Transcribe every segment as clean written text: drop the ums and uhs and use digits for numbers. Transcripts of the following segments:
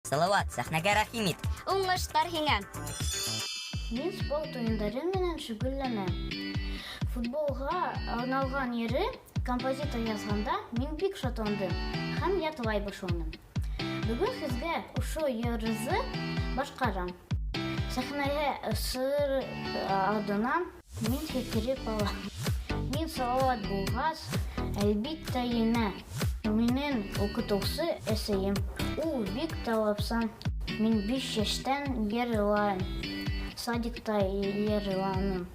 Салават, сәхнәгә рәхим ит! Уңышлар һиңә! Мин спорт уеннары менән шөгыльләнәм. Футболга арналган йыры композитор язганда мин бик шатландым һәм ятлай башладым. Бүген сезгә ошо йырызы башкарам. Сәхнәгә чыгыр алдыннан Мин сикереп алам. Мин Салават булгач, әлбиттә, енә. Минем укытучы әсәем. Ул бик талапсан. Мин биш яшьтән йырлыйм. Садикта йырланым.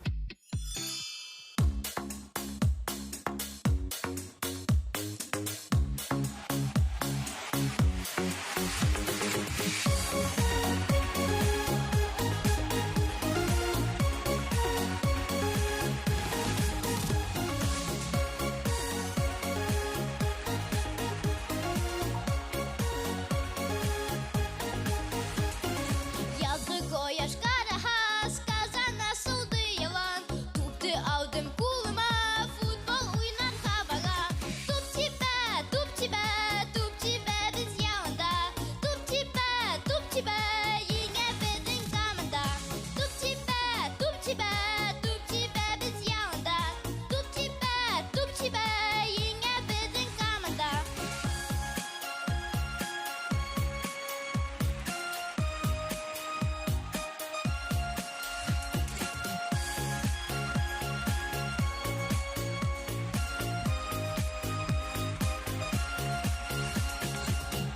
Язгы кояшка рәхәс, Казан асылды елан. Тупты алдым кулыма, футбол уйнарга бара. Туп тибә, туп тибә, туп тибә без янында. Туп тибә, туп тибә, еңә безнең команда. Туп тибә, туп тибә, туп тибә без янында. Туп тибә, туп тибә, еңә безнең команда.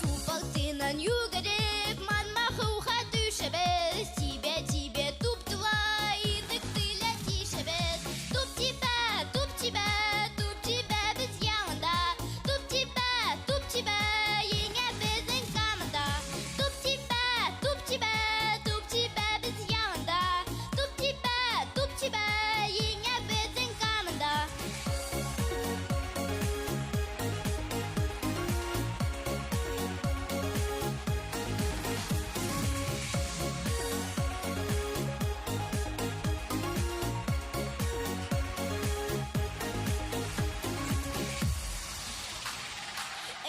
Туп артыннан йөгереп, манма хуга төшәбез. Тибә, тибә, туп тула, идек тилә тишәбез. Туп тибә, туп тибә, туп тибә без янында. Туп тибә, туп тибә, еңә безнең команда. Туп тибә, туп тибә, туп тибә без янында. Туп тибә, туп тибә, еңә безнең команда.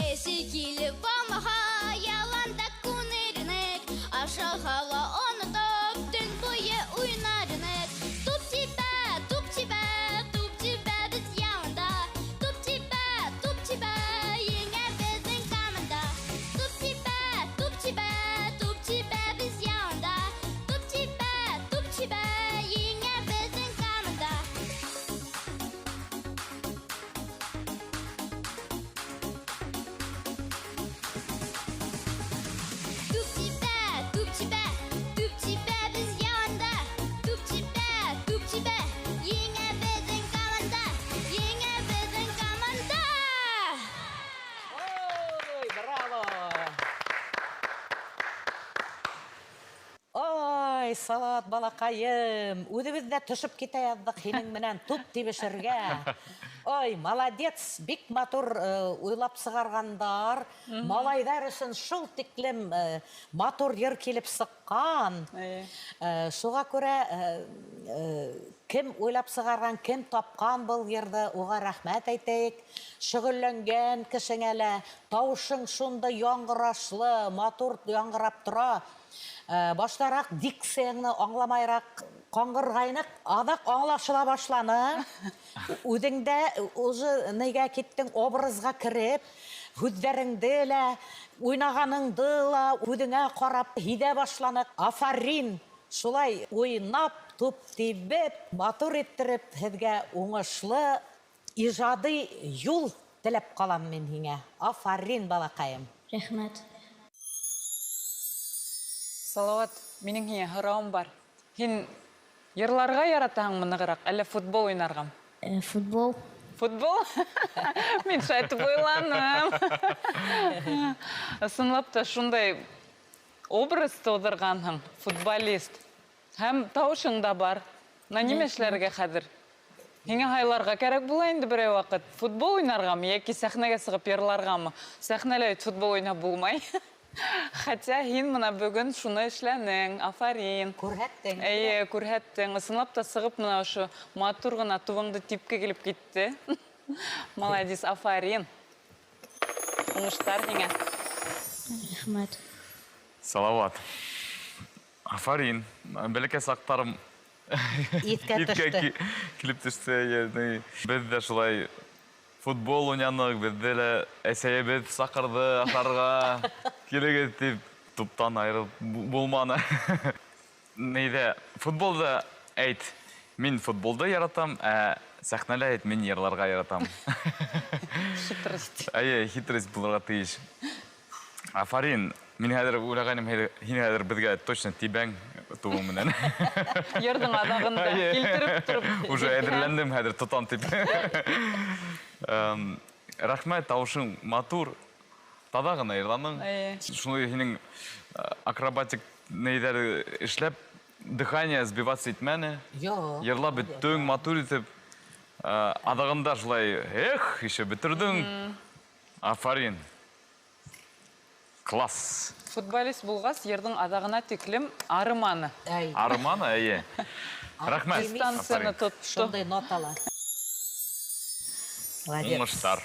Эше килеп алмаһа, яланда күнеренек, Ашаһа ла онытып, төн буе уйнарынек. Туп тибә, туп тибә, туп тибә без янында. Туп тибә, туп тибә, еңә безнең команда. Туп тибә, туп тибә, туп тибә без янында. Туп тибә, туп тибә, еңә безнең команда. Туп тибә, туп тибә, туп тибә без янда. Туп тибә, туп тибә, еңә безнең команда. Еңә безнең команда. Ой, браво! Ой, Салават балакаем, үзебез дә төшеп китә яздык һинең менән туп тибешергә. Ой, молодец, бик матур уйлап чыгаргандар. Малайлар өчен шул тиклем матур йыр килеп чыккан. Шуңа күрә кем уйлап чыгарган, кем тапкан был йырны, уга рәхмәт әйтәек. Шөгыльләнгән кешеңә лә, тавышың шундый яңгырашлы, матур яңгырап тора. Баштарак дикцияңне аңламайрак каңгыргайнык, азак аңлашыла башланы. Үзең дә уже нигә киттең, образга кереп, һүзләреңде лә, уйнаганыңды ла үзеңә карап һидә башланык. Афәрин! Шулай уйнап, туп тибеп, матур иттереп, һеҙгә уңышлы Ижади юл теләп калам мин һиңә. Афарин, балакаем! Рәхмәт. Салават, минең һиңә һорауым бар. Һин йырларга яратаһыңмы ныграк, әллә футбол уйнаргамы? Футбол. Футбол? Мин шулай итеп уйланым. Ысынлап та шундай образ тудырганһың, футболист. Һәм тавышың да бар. Менә нимә эшләргә хәзер? Һиңа һайларга кәрәк була инде берәй вакыт. Футбол уйнаргамы яки сәхнәгә чыгып йырларгамы? Сәхнәлә бит футбол уйнап булмай. Хотя һин менә бүген шуны эшләнең, афәрин. Күрһәттең. Әйе, күрһәттең. Ысынлап та чыгып менә ошо матур гына тубыңды типке килеп китте. Маладис, афәрин. Уңышлар һиңа. Рәхмәт. Салават. Афарин. Бәләкәй сактарым Иҫкә төштө. Килеп төштө. Беҙ ҙә шулай футбол уйнаныҡ, беҙҙе лә әсәйебеҙ саҡырҙы ашарға, килегеҙ тип, туптан айырылып булманы. Нейҙә, футболда әйт, мин футболды яратам, ә сәхнәлә әйт, мин йырларға яратам. Хитрость. Әйе, хитрость булырға тейеш. Афарин, мин хәҙер уйлағайным, һин хәҙер беҙгә точно тибәң тубың менән. Йырҙың аҙағында килтереп тороп. Уже әҙерләндем хәҙер тотам дип. Рәхмәт, тауышың матур. Таҙа ғына йырланың. Шуны һинең акробатик нейҙәр эшләп, дыхание сбиваться итмәне. Юҡ. Йырлап бөттөң, матур итеп. Аҙағында шулай, эх, еще бөтөрҙөң. Афарин. Класс! Футболист булғас, йырҙың аҙағына тиклем арыманы. Әй. Арыманы, әйе. Рәхмәт. Дистанцияны Афарин. тотто. Шундай нотала. Молодец. Уңыштар.